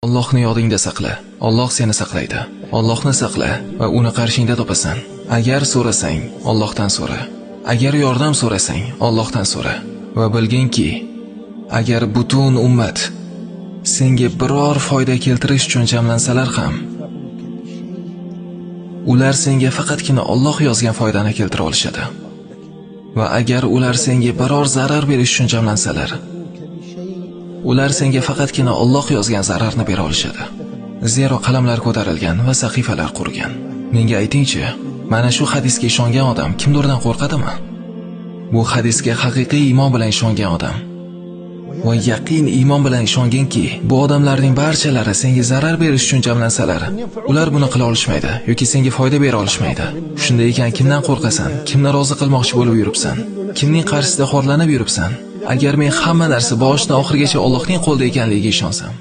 Allohni yodingda saqla. Alloh seni saqlaydi. Allohni saqla va uni qarshingda topasan. Agar so'rasang, Allohdan so'ra. Agar yordam so'rasang, Allohdan so'ra. Va bilginki, agar butun ummat senga biror foyda keltirish uchun jamlansalar ham, ular senga faqatgina Alloh yozgan foydani keltira olishadi. Va agar ular senga biror zarar berish uchun jamlansalar, ular senga faqatgina Alloh yozgan zararni bera olishadi. Zero qalamlar ko'tarilgan va sahifalar qurigan. Menga aytingchi, mana shu hadisga ishongan odam kimdirdan qo'rqadimi? Bu hadisga haqiqiy iymon bilan ishongan odam va yaqin iymon bilan ishonginki, bu odamlarning barchalari senga zarar berish uchun jamlansalar, ular buni qila olishmaydi yoki senga foyda bera olishmaydi. Shunday ekan, kimdan qo'rqasan? Kimni rozi qilmoqchi bo'lib yuribsan? Kimning qarshisida xorlanib yuribsan? Agar men hamma narsa boshidan oxirigacha Allohning qo'lida ekanligiga ishonsam,